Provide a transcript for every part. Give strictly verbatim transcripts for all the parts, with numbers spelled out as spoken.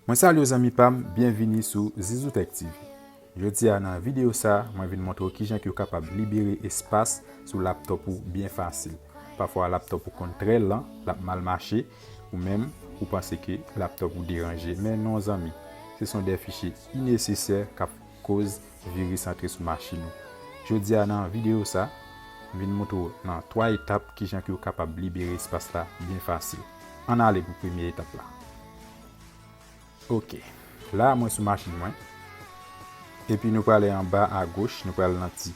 Mwen salye w zanmi pa m, byenvini sou Zizou Tech T V. Jodi a nan videyo sa, mwen vin montre w kijan ke w kapab libere espas sou laptop ou byen fasil. Pafwa laptop ou konn trè lan, l ap mal mache, ou menm ou panse ke laptop ou deranje. Men non zanmi, se son de fichye inesesè k ap koz viris antre sou machin ou. Jodi a nan videyo sa, m vin montre w nan twa etap kijan ke w kapab libere espas la byen fasil. Ann ale pou premye etap la. Ok. La mwen sou machin mwen. Epi nou prale anba agoch, nou pral nan ti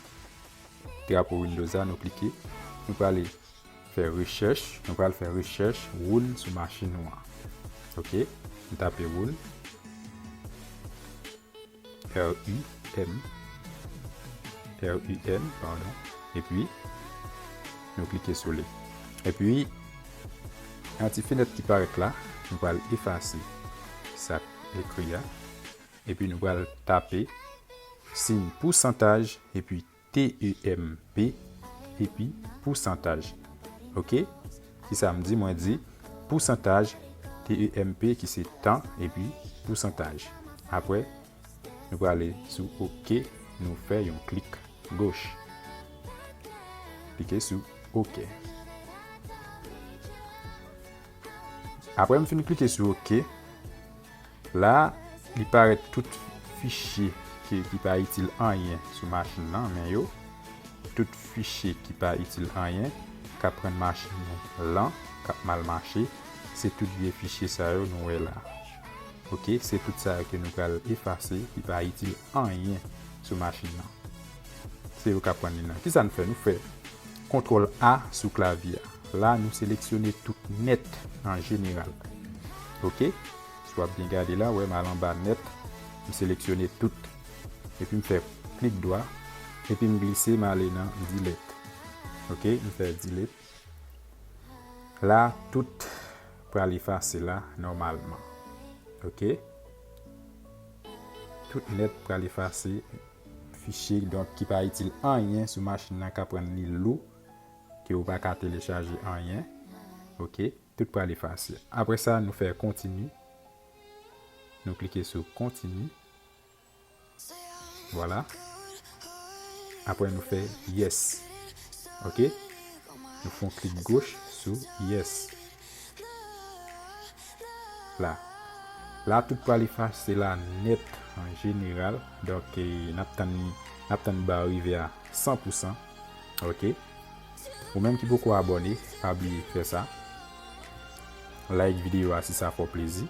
drapo Windows la, nou klike. Nou prale fè rechèch, nou pral fè rechèch run sou machin nou an. Ok. Nou tape run. R U M. R U N, padon. Epi, nou klike sou li. Epi, yon ti fenèt ki parèt la, nou pral efase sa k ekri a. Epi, nou pral tape siy pousantaj, epi T E M P, epi pousantaj. Ok? Kisa m di? Mwen di pousantaj T E M P, ki se tan, epi pousantaj. Apre, nou prale sou ok, nou fè yon klik goch. Klike sou ok. Apre m fin klike sou ok, la, li parèt tout fichye ki, ki pa itil anyen sou machin nan, men yo, tout fichye ki pa itil anyen, k ap rann machin nou lan, k ap mal mache, se tout vye fichye sa yo nou wè la. Ok, se tout sa yo ke nou pral efase, ki pa itil anyen sou machin nan. Se yo k ap pran li nan. Kisa n fè? Nou fè kontwòl A sou klavye a. La, nou seleksyone tout nèt an jeneral. Ok? Si w ap byen gade la, w wè m al anba nèt, m seleksyone tout. Epi m fè klik dwa. Epi m glise, m ale nan delete. Ok? M fè delete. La, tout pral efase la nòmalman. Ok? Tout nèt pral efase. Fichye, donk, ki pa itil anyen sou machin nan, k ap rann li lou, ke ou pa ka telechaje anyen. Ok, tout pral efase. Apre sa, nou fè kontini. Nou klike sou kontini. Vwala. Apre, nou fè yes. Ok? Nou fè yon klik goch sou yes. La. La, tout pral efase la nèt an jeneral. Donk, eh, n ap tann, n ap tann ba rive a san pou san. Ok? Ou menm ki poko abòne, pa bliye fè sa. Like videyo a si sa fè w plezi.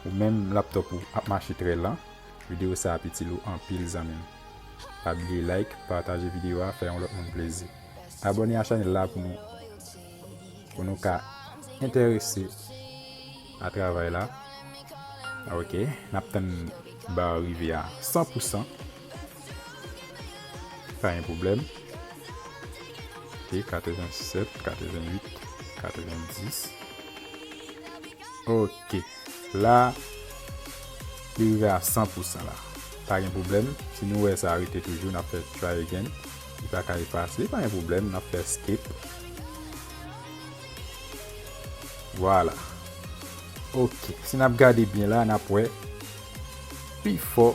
Ou menm laptop ou ap mache trè lan, videyo sa ap itil ou anpil zanmi m. Pa bliye like, pataje videyo a, fè yon lòt moun plezi. Abòne a chanèl la pou nou, pou nou ka enterese a travay la. Ok, n ap tann ba rive a san pou san. Pa gen pwoblèm. Ok, katrevennsèt, katrevennuit, katrevendis. Ok. La, li rive a san pou san la. Pa gen pwoblèm. Si nou wè sa rete toujou, n ap fè try again. Li pa ka efase, pa gen pwoblèm. N ap fè escape. Vwala. Ok. Si n ap gade byen la, n ap wè pifò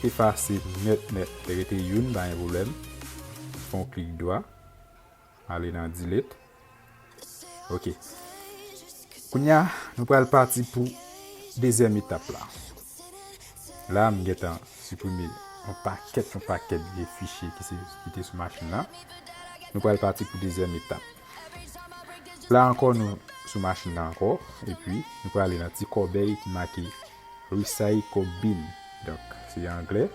efase nèt nèt. Rete youn, pa gen pwoblèm. Fè yon klik dwa. Ale nan delete. Ok. Kounye a, nou pral pati pou dezyèm etap la. La, m gentan siprime yon pakèt, yon pakèt vye fichye ki se, ki te sou machin nan. Nou pral pati pou dezyèm etap. La ankò, nou sou machin nan ankò, epi nou prale nan ti kòbèy ki make Recycle Bin. Donk, se anglè,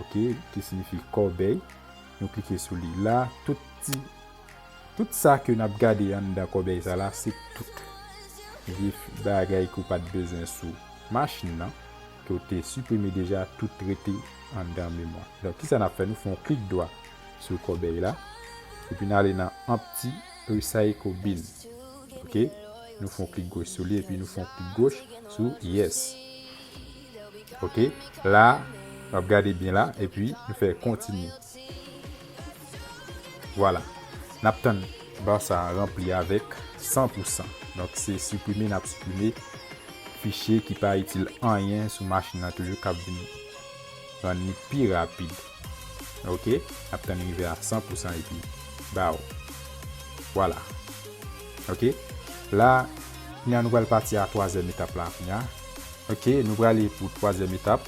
ok, ki siyifi kòbèy. Nou klike sou li la, tout ti, tout sa ke n ap gade anndan kòbèy sa la, se tout vye bagay ke w pa t bezwen sou machin nan, ke w te siprime deja, tout rete anndan memwa. Donk, kisa n ap fè? Nou fè yon klik dwa sou kòbèy la, epi n ale nan Empty Recycle Bin. Ok? Nou fè yon klik goch sou li, epi nou fè yon klik goch sou Yes. Ok? La, w ap gade byen la, epi nou fè Continue. Vwala. N ap tann ba sa ranpli avèk san pou san. Donk, se siprime, n ap siprime fichye ki pa itil anyen sou machin nan toujou k ap vin rann li pi rapid. Ok, n ap tann rive a san pou san epi baw. Vwala. Ok, la, kounya nou pral pati a twazyèm etap la kounya. Ok, nou prale pou twazyèm etap.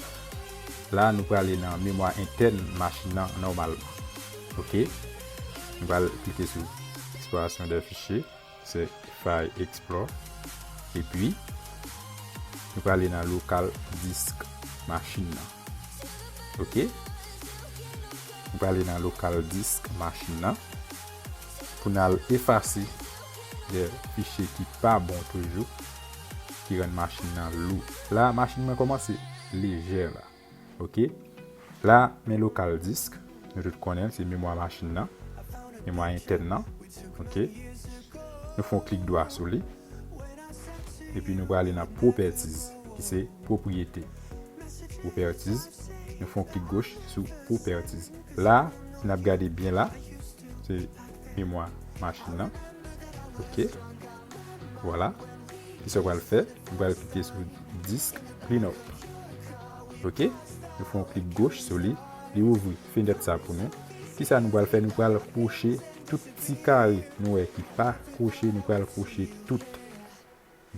La, nou prale nan memwa entèn machin nan nòmalman. Ok, nou pral klike sou eksplorasyon de fichye, se File Explore. Epi, nou prale nan lokal disk machin nan. Ok, nou prale nan lokal disk machin nan pou n al efase de fichye ki pa bon toujou, ki rann machin nan lou. La, machin mwen kòmanse lejè la. Ok, la, men lokal disk, nou tout konnen l, se memwa machin nan, memwa entèn nan. Ok, nou fè yon klik dwa sou li. Epi nou prale nan properties, ki se pwopriyete. Properties, nou fè yon klik goch sou properties. La, si n ap gade byen la, se memwa machin nan. Ok, vwala. Kisa w pral fè? Ou pral klike sou disk cleanup. Ok, nou fè yon klik goch sou li, li ouvri fenèt sa pou nou. Kisa nou pral fè? Nou pral kwoche tout ti kare nou wè ki pa kwoche, nou pral kwoche tout.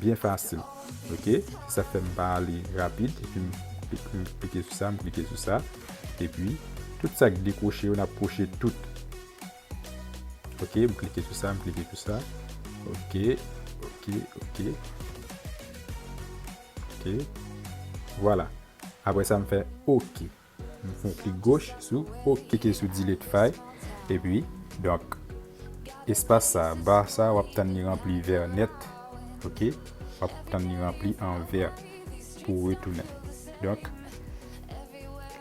Byen fasil. Ok, se sa k fè m pa ale rapid, epi m klike sou sa, m klike sou sa, epi tout sa k dekwoche yo, n ap kwoche tout. Ok, m klike sou sa, m klike sou sa. Ok, ok, ok. Ok, vwala. Apre sa, m fè ok. M fè yon klik goch sou ok, klike sou delete file. Epi, donk, espas sa, ba sa, w ap tann li ranpli vè nèt. Ok, w ap tann li ranpli an vè pou w retounen. Donk,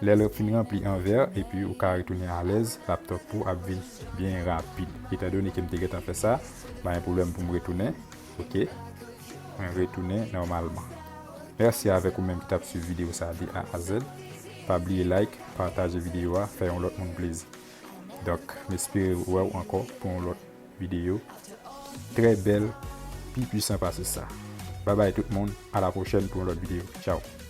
lè l fin ranpli an vè, epi ou ka retounen alèz, laptop ou ap vin byen rapid. Etandone ke m te gentan fè sa, pa gen pwoblèm pou m retounen. Ok, mwen retounen nòmalman. Mèsi avèk ou menm ki t ap swiv videyo sa de A a Z. Pa bliye like, pataje videyo a, fè yon lòt moun plezi. Donk, m espere wè w ankò pou yon lòt videyo trè bèl, pi pwisan pase sa. Babay tout moun, a la pwochèn pou yon lòt videyo. Tchaw.